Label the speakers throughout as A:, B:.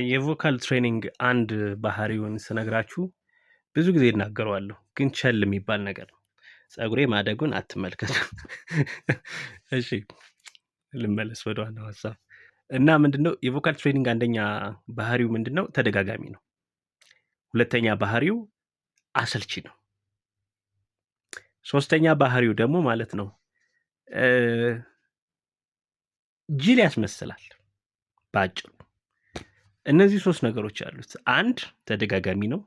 A: የ vocal training አንድ ባህሪውን ስነግራችሁ ብዙ ጊዜ እናገረዋለሁ፣ ግን ቸል የሚባል ነገር ነው። ጸጉሬ ማደጉን አትመልከቱ። እሺ፣ ልመለስ ወደ ዋናው ሀሳብ። እና ምንድነው የ vocal training አንደኛ ባህሪው ምንድነው? ተደጋጋሚ ነው። ሁለተኛ ባህሪው አሰልቺ ነው። ሶስተኛ ባህሪው ደግሞ ማለት ነው ጅል ያስመስላል። በአጭሩ እነዚህ ሶስት ነገሮች አሉት። አንድ ተደጋጋሚ ነው፣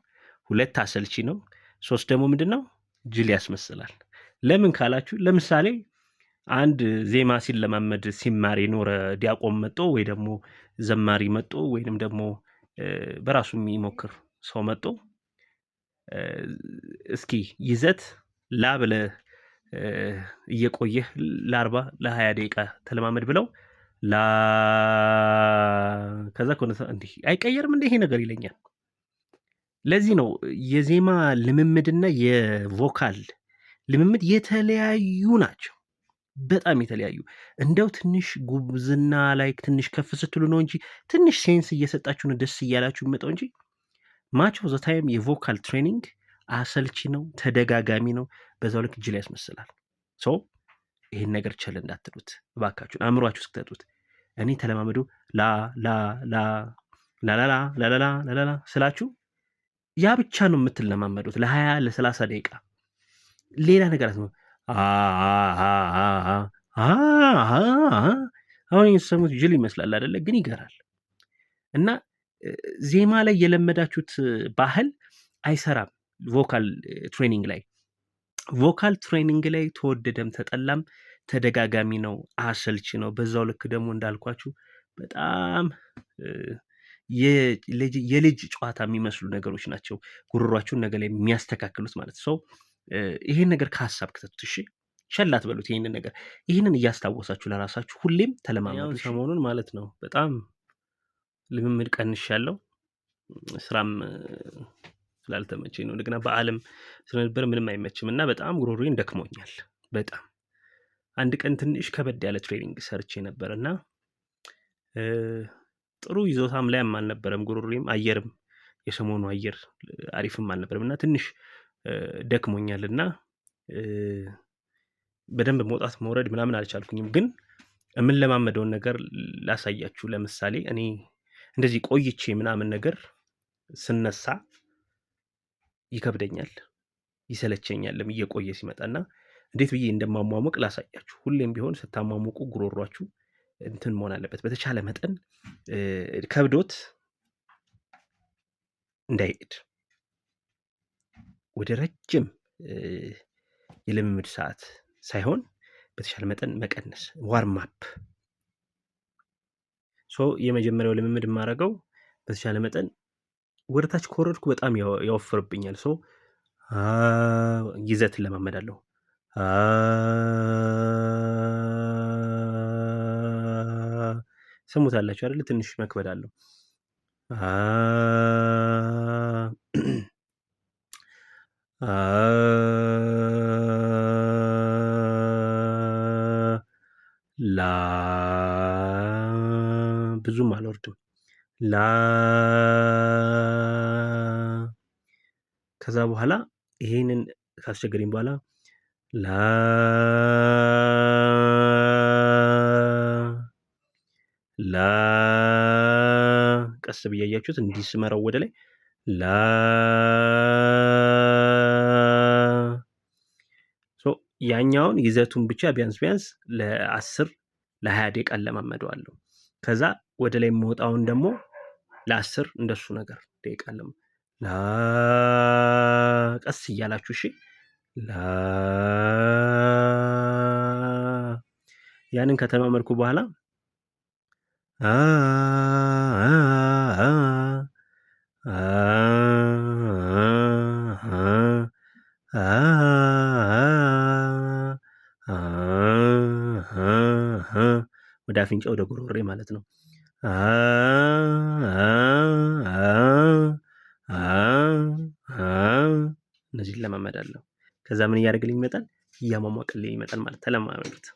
A: ሁለት አሰልቺ ነው፣ ሶስት ደግሞ ምንድን ነው? ጅል ያስመስላል። ለምን ካላችሁ፣ ለምሳሌ አንድ ዜማ ሲለማመድ ሲማር የኖረ ዲያቆን መጦ ወይ ደግሞ ዘማሪ መጦ ወይንም ደግሞ በራሱ የሚሞክር ሰው መጦ እስኪ ይዘት ላ ብለህ እየቆየህ ለ40 ለ20 ደቂቃ ተለማመድ ብለው ላ ከዛ ከሆነ እንዲህ አይቀየርም እንደ ይሄ ነገር ይለኛል። ለዚህ ነው የዜማ ልምምድና የ vocal ልምምድ የተለያዩ ናቸው። በጣም የተለያዩ። እንደው ትንሽ ጉብዝና ላይ ትንሽ ከፍ ስትሉ ነው እንጂ፣ ትንሽ sense እየሰጣችሁ ነው ደስ እያላችሁ የሚመጣው እንጂ much of the time የ vocal training አሰልቺ ነው፣ ተደጋጋሚ ነው፣ በዛው ልክ ጅል ያስመስላል። So ይህን ነገር ቸል እንዳትሉት እባካችሁን፣ አእምሯችሁ እስክተጡት። እኔ ተለማመዱ ላ ላ ላ ላላላ ላላላ ላላላ ስላችሁ ያ ብቻ ነው የምትለማመዱት ለ20 ለ30 ደቂቃ፣ ሌላ ነገር ነው። አሁን የተሰሙት ጅል ይመስላል አይደለ? ግን ይገራል። እና ዜማ ላይ የለመዳችሁት ባህል አይሰራም vocal training ላይ። Vocal training ላይ ተወደደም ተጠላም ተደጋጋሚ ነው፣ አሰልቺ ነው። በዛው ልክ ደግሞ እንዳልኳችሁ በጣም የልጅ ጨዋታ የሚመስሉ ነገሮች ናቸው ጉሮሯችሁን ነገ ላይ የሚያስተካክሉት ማለት ሰው። ይሄን ነገር ከሀሳብ ክተቱት። እሺ፣ ቸል አትበሉት ይሄንን ነገር። ይህንን እያስታወሳችሁ ለራሳችሁ ሁሌም ተለማመዱ። ሰሞኑን ማለት ነው በጣም ልምምድ ቀንሻለሁ። ስራም ስላልተመቸኝ ነው። እንደገና በዓልም ስለነበረ ምንም አይመችም እና በጣም ጉሮሮዬን ደክሞኛል። በጣም አንድ ቀን ትንሽ ከበድ ያለ training ሰርቼ ነበር እና ጥሩ ይዞታም ላይም አልነበረም ጉሮሮዬም፣ አየርም የሰሞኑ አየር አሪፍም አልነበረም እና ትንሽ ደክሞኛል እና በደንብ መውጣት መውረድ ምናምን አልቻልኩኝም። ግን የምንለማመደውን ነገር ላሳያችሁ። ለምሳሌ እኔ እንደዚህ ቆይቼ ምናምን ነገር ስነሳ ይከብደኛል፣ ይሰለቸኛልም እየቆየ ሲመጣና እንዴት ብዬ እንደማሟሙቅ ላሳያችሁ። ሁሌም ቢሆን ስታሟሙቁ ጉሮሯችሁ እንትን መሆን አለበት። በተቻለ መጠን ከብዶት እንዳይሄድ ወደ ረጅም የልምምድ ሰዓት ሳይሆን በተቻለ መጠን መቀነስ፣ warm up። So የመጀመሪያው ልምምድ የማደርገው በተቻለ መጠን ወደ ታች ከወረድኩ በጣም ያወፍርብኛል። So ይዘት እለማመዳለሁ። ሰሙታላችሁ አይደለ? ትንሽ መክበድ አለው። ላ ብዙም አልወርድም። ላ ከዛ በኋላ ይሄንን ካስቸገረኝ በኋላ ላ ላ ቀስ ብዬ እያያችሁት እንዲህ ስመራው ወደ ላይ ላ። ያኛውን ይዘቱን ብቻ ቢያንስ ቢያንስ ለ10 ለ20 ደቂቃ እለማመደዋለሁ። ከዛ ወደ ላይ የምወጣውን ደግሞ ለ10 እንደሱ ነገር ደቂቃ ላ ቀስ እያላችሁ እሺ ላ። ያንን ከተለማመድኩ በኋላ አ አ አ አ አ አ ወደ አፍንጫ ወደ ጉሮሬ ማለት ነው። አ አ አ አ እነዚህን እለማመዳለሁ። ከዛ ምን እያደረግልኝ ይመጣል? እያሟሟቀልኝ ይመጣል ማለት ተለማመዱት።